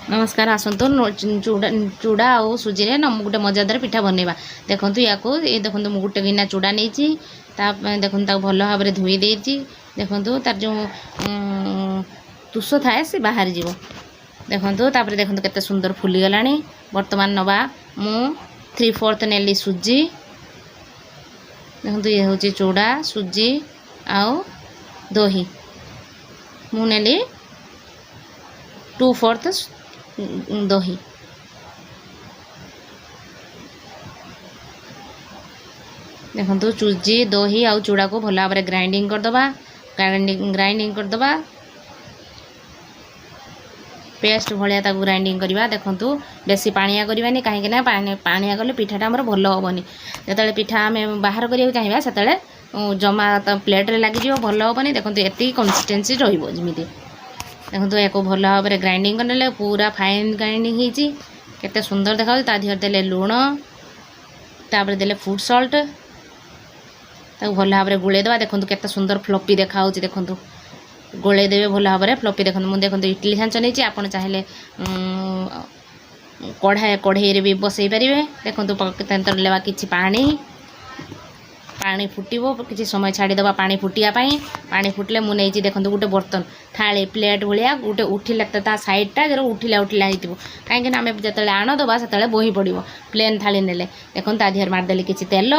ନମସ୍କାର, ଆସନ୍ତୁ ଚୁଡ଼ା ଆଉ ସୁଜିରେ ଗୋଟେ ମଜାଦାର ପିଠା ବନେଇବା। ଦେଖନ୍ତୁ ୟାକୁ, ଏ ଦେଖନ୍ତୁ, ମୁଁ ଗୋଟେ ଗିନା ଚୁଡ଼ା ନେଇଛି। ତା ଦେଖନ୍ତୁ, ତାକୁ ଭଲ ଭାବରେ ଧୋଇ ଦେଇଛି। ଦେଖନ୍ତୁ, ତାର ଯେଉଁ ତୁଷ ଥାଏ ସେ ବାହାରିଯିବ। ଦେଖନ୍ତୁ, ତାପରେ ଦେଖନ୍ତୁ କେତେ ସୁନ୍ଦର ଫୁଲିଗଲାଣି। ବର୍ତ୍ତମାନ ନେବା, ମୁଁ 3/4 ନେଲି ସୁଜି। ଦେଖନ୍ତୁ, ଇଏ ହେଉଛି ଚୁଡ଼ା, ସୁଜି ଆଉ ଦହି। ମୁଁ ନେଲି 2/4 ଦହି। ଦେଖନ୍ତୁ, ସୁଜି, ଦହି ଆଉ ଚୁଡ଼ାକୁ ଭଲ ଭାବରେ ଗ୍ରାଇଣ୍ଡିଙ୍ଗ କରିଦେବା। ଗ୍ରାଇଣ୍ଡିଙ୍ଗ କରିଦେବା, ପେଷ୍ଟ ଭଳିଆ ତାକୁ ଗ୍ରାଇଣ୍ଡିଙ୍ଗ କରିବା। ଦେଖନ୍ତୁ, ବେଶୀ ପାଣିଆ କରିବାନି, କାହିଁକି ନା ପାଣିଆ କଲେ ପିଠାଟା ଆମର ଭଲ ହେବନି। ଯେତେବେଳେ ପିଠା ଆମେ ବାହାର କରିବାକୁ ଚାହିଁବା, ସେତେବେଳେ ଜମା ତ ପ୍ଲେଟ୍ରେ ଲାଗିଯିବ, ଭଲ ହେବନି। ଦେଖନ୍ତୁ, ଏତିକି କନସିଷ୍ଟେନ୍ସି ରହିବ ଯେମିତି। ଦେଖନ୍ତୁ, ଏହାକୁ ଭଲ ଭାବରେ ଗ୍ରାଇଣ୍ଡିଙ୍ଗ କରିନେଲେ, ପୁରା ଫାଇନ୍ ଗ୍ରାଇଣ୍ଡିଙ୍ଗ ହେଇଛି, କେତେ ସୁନ୍ଦର ଦେଖାଯାଉଛି। ତା ଦେହରେ ଦେଲେ ଲୁଣ, ତାପରେ ଦେଲେ ଫୁଡ଼ ସଲ୍ଟ। ତାକୁ ଭଲ ଭାବରେ ଗୋଳେଇ ଦେବା। ଦେଖନ୍ତୁ, କେତେ ସୁନ୍ଦର ଫ୍ଲପି ଦେଖାହେଉଛି। ଦେଖନ୍ତୁ, ଗୋଳେଇ ଦେବେ ଭଲ ଭାବରେ, ଫ୍ଲପି। ଦେଖନ୍ତୁ, ମୁଁ ଦେଖନ୍ତୁ ଇଟିଲି ଛାଞ୍ଚ ନେଇଛି। ଆପଣ ଚାହିଁଲେ କଢ଼େଇରେ ବି ବସେଇ ପାରିବେ। ଦେଖନ୍ତୁ, ନେବା କିଛି ପାଣି। ପାଣି ଫୁଟିବ, କିଛି ସମୟ ଛାଡ଼ିଦେବା ପାଣି ଫୁଟିବା ପାଇଁ। ପାଣି ଫୁଟିଲେ ମୁଁ ନେଇଛି ଦେଖନ୍ତୁ ଗୋଟେ ବର୍ତ୍ତନ, ଥାଳି, ପ୍ଲେଟ୍ ଭଳିଆ ଗୋଟେ। ଉଠିଲା ତା ସାଇଡ଼୍ଟା ଯେତେ ଉଠିଲା ଉଠିଲା ହେଇଥିବ, କାହିଁକିନା ଆମେ ଯେତେବେଳେ ଆଣ ଦେବା ସେତେବେଳେ ବୋହି ପଡ଼ିବ ପ୍ଲେନ୍ ଥାଳି ନେଲେ। ଦେଖନ୍ତୁ, ତା ଦେହରେ ମାରିଦେଲି କିଛି ତେଲ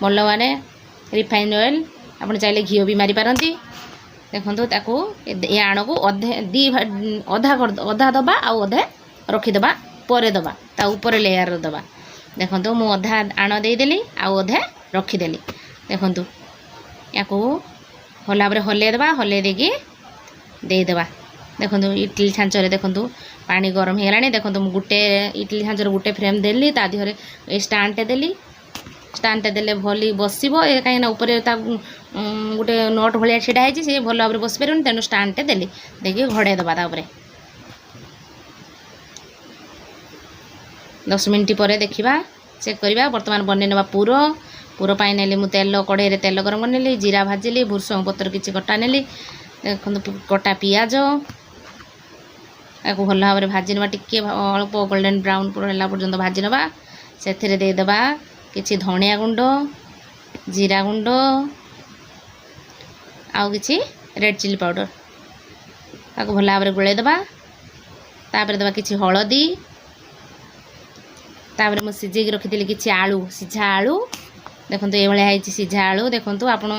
ଭଲ ମାନେ ରିଫାଇନ୍ ଅଏଲ୍। ଆପଣ ଚାହିଁଲେ ଘିଅ ବି ମାରିପାରନ୍ତି। ଦେଖନ୍ତୁ, ତାକୁ ଏ ଆଣକୁ ଅଧେ ଦୁଇ ଅଧା ଅଧା ଦେବା ଆଉ ଅଧେ ରଖିଦେବା, ପରେ ଦେବା, ତା ଉପରେ ଲେୟାର ଦେବା। ଦେଖନ୍ତୁ, ମୁଁ ଅଧା ଆଣ ଦେଇଦେଲି ଆଉ ଅଧେ ରଖିଦେଲି। ଦେଖନ୍ତୁ, ୟାକୁ ଭଲ ଭାବରେ ହଲେଇ ଦେବା। ହଲେଇ ଦେଇକି ଦେଇଦେବା। ଦେଖନ୍ତୁ, ଇଟିଲି ଛାଞ୍ଚରେ ଦେଖନ୍ତୁ ପାଣି ଗରମ ହେଇଗଲାଣି। ଦେଖନ୍ତୁ, ମୁଁ ଗୋଟେ ଇଟିଲି ଛାଞ୍ଚରେ ଗୋଟେ ଫ୍ରେମ୍ ଦେଲି, ତା ଦେହରେ ଏ ଷ୍ଟାଣ୍ଡଟେ ଦେଲି। ଷ୍ଟାଣ୍ଡଟା ଦେଲେ ଭଲ ବସିବ ଏ, କାହିଁକିନା ଉପରେ ତା ଗୋଟେ not ଭଳିଆ ଛିଡ଼ା ହେଇଛି, ସେ ଭଲ ଭାବରେ ବସିପାରିବନି। ତେଣୁ ଷ୍ଟାଣ୍ଡଟେ ଦେଲି। ଦେଇକି ଘୋଡ଼େଇ ଦେବା। ତାପରେ 10 ମିନିଟ୍ ପରେ ଦେଖିବା, ଚେକ୍ କରିବା। ବର୍ତ୍ତମାନ ବନେଇ ନେବା ପୁର। ପୁର ପାଇଁ ନେଲି ମୁଁ ତେଲ। କଢ଼େଇରେ ତେଲ ଗରମ କରିନେଲି, ଜିରା ଭାଜିଲି, ଭୃସଙ୍ଗ ପତ୍ର କିଛି କଟା ନେଲି। ଦେଖନ୍ତୁ, କଟା ପିଆଜ, ତାକୁ ଭଲ ଭାବରେ ଭାଜି ନେବା। ଟିକେ ଅଳ୍ପ ଗୋଲ୍ଡେନ୍ ବ୍ରାଉନ୍ ହେଲା ପର୍ଯ୍ୟନ୍ତ ଭାଜି ନେବା। ସେଥିରେ ଦେଇଦେବା କିଛି ଧଣିଆ ଗୁଣ୍ଡ, ଜିରା ଗୁଣ୍ଡ ଆଉ କିଛି ରେଡ଼୍ ଚିଲି ପାଉଡ଼ର। ତାକୁ ଭଲ ଭାବରେ ଗୋଳେଇ ଦେବା। ତାପରେ ଦେବା କିଛି ହଳଦୀ। ତାପରେ ମୁଁ ସିଝେଇକି ରଖିଥିଲି କିଛି ଆଳୁ, ସିଝା ଆଳୁ। ଦେଖନ୍ତୁ, ଏଇଭଳିଆ ହେଇଛି ସିଝା ଆଳୁ। ଦେଖନ୍ତୁ, ଆପଣ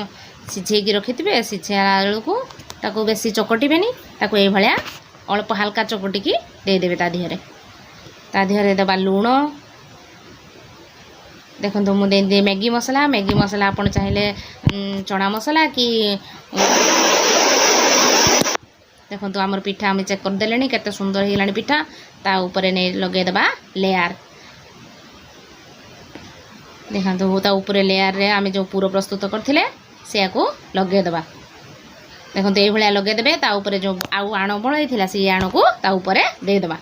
ସିଝେଇକି ରଖିଥିବେ ସିଝା ଆଳୁକୁ, ତାକୁ ବେଶୀ ଚକଟିବେନି। ତାକୁ ଏଇଭଳିଆ ଅଳ୍ପ ହାଲକା ଚକଟିକି ଦେଇଦେବେ ତା ଦେହରେ। ତା ଦେହରେ ଦେବା ଲୁଣ। ଦେଖନ୍ତୁ, ମୁଁ ଦେଇଦିଏ ମ୍ୟାଗି ମସଲା। ମ୍ୟାଗି ମସଲା, ଆପଣ ଚାହିଁଲେ ଚଣା ମସଲା କି। ଦେଖନ୍ତୁ, ଆମର ପିଠା ଆମେ ଚେକ୍ କରିଦେଲେଣି, କେତେ ସୁନ୍ଦର ହେଇଗଲାଣି ପିଠା। ତା ଉପରେ ନେଇ ଲଗେଇଦେବା ଲେୟାର। ଦେଖନ୍ତୁ, ତା ଉପରେ ଲେୟାରରେ ଆମେ ଯେଉଁ ପୁର ପ୍ରସ୍ତୁତ କରିଥିଲେ, ସେୟାକୁ ଲଗେଇଦେବା। ଦେଖନ୍ତୁ, ଏଇଭଳିଆ ଲଗେଇଦେବେ। ତା ଉପରେ ଯେଉଁ ଆଉ ଆଣ ବଳେଇଥିଲା, ସେଇ ଆଣକୁ ତା ଉପରେ ଦେଇଦେବା।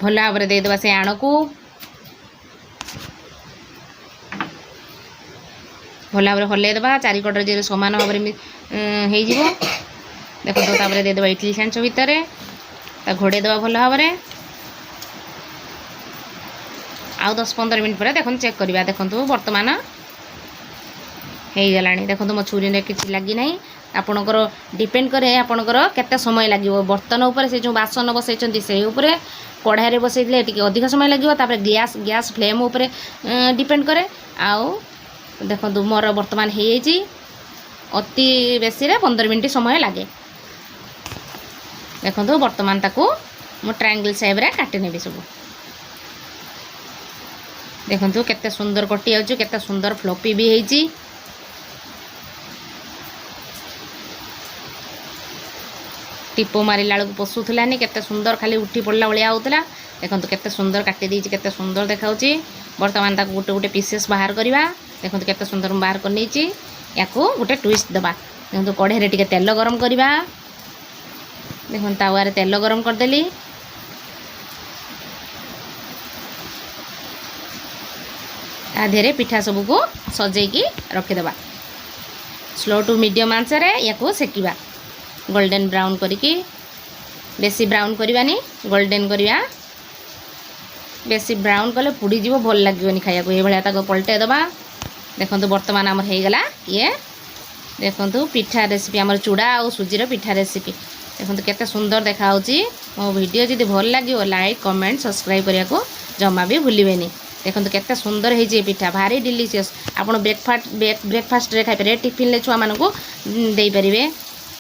ଭଲ ଭାବରେ ଦେଇଦେବା ସେ ଆଣକୁ। ଭଲ ଭାବରେ ହଲେଇ ଦେବା ଚାରିକଡ଼ରେ, ଯେ ସମାନ ଭାବରେ ହେଇଯିବ। ଦେଖନ୍ତୁ, ତାପରେ ଦେଇଦେବା ଇଟଲି ଛାଞ୍ଚ ଭିତରେ। ତା ଘୋଡ଼େଇ ଦେବା ଭଲ ଭାବରେ। ଆଉ 10-15 ମିନିଟ୍ ପରେ ଦେଖନ୍ତୁ, ଚେକ୍ କରିବା। ଦେଖନ୍ତୁ, ବର୍ତ୍ତମାନ ହେଇଗଲାଣି। ଦେଖନ୍ତୁ, ମୋ ଛୁରୀରେ କିଛି ଲାଗିନାହିଁ। ଆପଣଙ୍କର ଡିପେଣ୍ଡ କରେ ଆପଣଙ୍କର କେତେ ସମୟ ଲାଗିବ ବର୍ତ୍ତନ ଉପରେ, ସେ ଯେଉଁ ବାସନ ବସେଇଛନ୍ତି ସେଇ ଉପରେ। କଢ଼ାରେ ବସେଇଥିଲେ ଟିକେ ଅଧିକ ସମୟ ଲାଗିବ। ତାପରେ ଗ୍ୟାସ୍ ଫ୍ଲେମ୍ ଉପରେ ଡିପେଣ୍ଡ କରେ। ଆଉ ଦେଖନ୍ତୁ, ମୋର ବର୍ତ୍ତମାନ ହେଇଯାଇଛି। ଅତି ବେଶୀରେ 15 ମିନିଟ୍ ସମୟ ଲାଗେ। ଦେଖନ୍ତୁ, ବର୍ତ୍ତମାନ ତାକୁ ମୁଁ ଟ୍ରାଙ୍ଗଲ୍ ସେପ୍ରେ କାଟି ନେବି ସବୁ। ଦେଖନ୍ତୁ, କେତେ ସୁନ୍ଦର କଟି ଯାଉଛି, କେତେ ସୁନ୍ଦର ଫ୍ଲପି ବି ହେଇଛି। ଟିପ ମାରିଲା ବେଳକୁ ପଶୁଥିଲାନି, କେତେ ସୁନ୍ଦର ଖାଲି ଉଠି ପଡ଼ିଲା ଭଳିଆ ହେଉଥିଲା। ଦେଖନ୍ତୁ, କେତେ ସୁନ୍ଦର କାଟି ଦେଇଛି, କେତେ ସୁନ୍ଦର ଦେଖାଉଛି। ବର୍ତ୍ତମାନ ତାକୁ ଗୋଟେ ଗୋଟେ ପିସେସ୍ ବାହାର କରିବା। ଦେଖନ୍ତୁ, କେତେ ସୁନ୍ଦର ମୁଁ ବାହାର କରିନେଇଛି। ୟାକୁ ଗୋଟେ ଟୁଇଷ୍ଟ ଦେବା। ଦେଖନ୍ତୁ, କଢ଼େଇରେ ଟିକେ ତେଲ ଗରମ କରିବା। ଦେଖନ୍ତୁ, ତାୱାରେ ତେଲ ଗରମ କରିଦେଲି। ତା ଦେହରେ ପିଠା ସବୁକୁ ସଜେଇକି ରଖିଦେବା। ସ୍ଲୋ ଟୁ ମିଡ଼ିୟମ୍ ଆଞ୍ଚରେ ୟାକୁ ସେକିବା। ଗୋଲ୍ଡେନ୍ ବ୍ରାଉନ୍ କରିକି। ବେଶୀ ବ୍ରାଉନ୍ କରିବାନି, ଗୋଲ୍ଡେନ୍ କରିବା। ବେଶୀ ବ୍ରାଉନ୍ କଲେ ପୋଡ଼ିଯିବ, ଭଲ ଲାଗିବନି ଖାଇବାକୁ। ଏଇଭଳିଆ ତାକୁ ପଲଟେଇ ଦେବା। ଦେଖନ୍ତୁ, ବର୍ତ୍ତମାନ ଆମର ହେଇଗଲା ଇଏ। ଦେଖନ୍ତୁ, ପିଠା ରେସିପି ଆମର, ଚୁଡ଼ା ଆଉ ସୁଜିର ପିଠା ରେସିପି। ଦେଖନ୍ତୁ, କେତେ ସୁନ୍ଦର ଦେଖାହେଉଛି। ମୋ ଭିଡ଼ିଓ ଯଦି ଭଲ ଲାଗିବ, ଲାଇକ୍, କମେଣ୍ଟ, ସବସ୍କ୍ରାଇବ୍ କରିବାକୁ ଜମା ବି ଭୁଲିବେନି। ଦେଖନ୍ତୁ, କେତେ ସୁନ୍ଦର ହେଇଛି ଏ ପିଠା, ଭାରି ଡିଲିସିୟସ୍। ଆପଣ ବ୍ରେକଫାଷ୍ଟରେ ଖାଇପାରିବେ, ଟିଫିନ୍ରେ ଛୁଆମାନଙ୍କୁ ଦେଇପାରିବେ।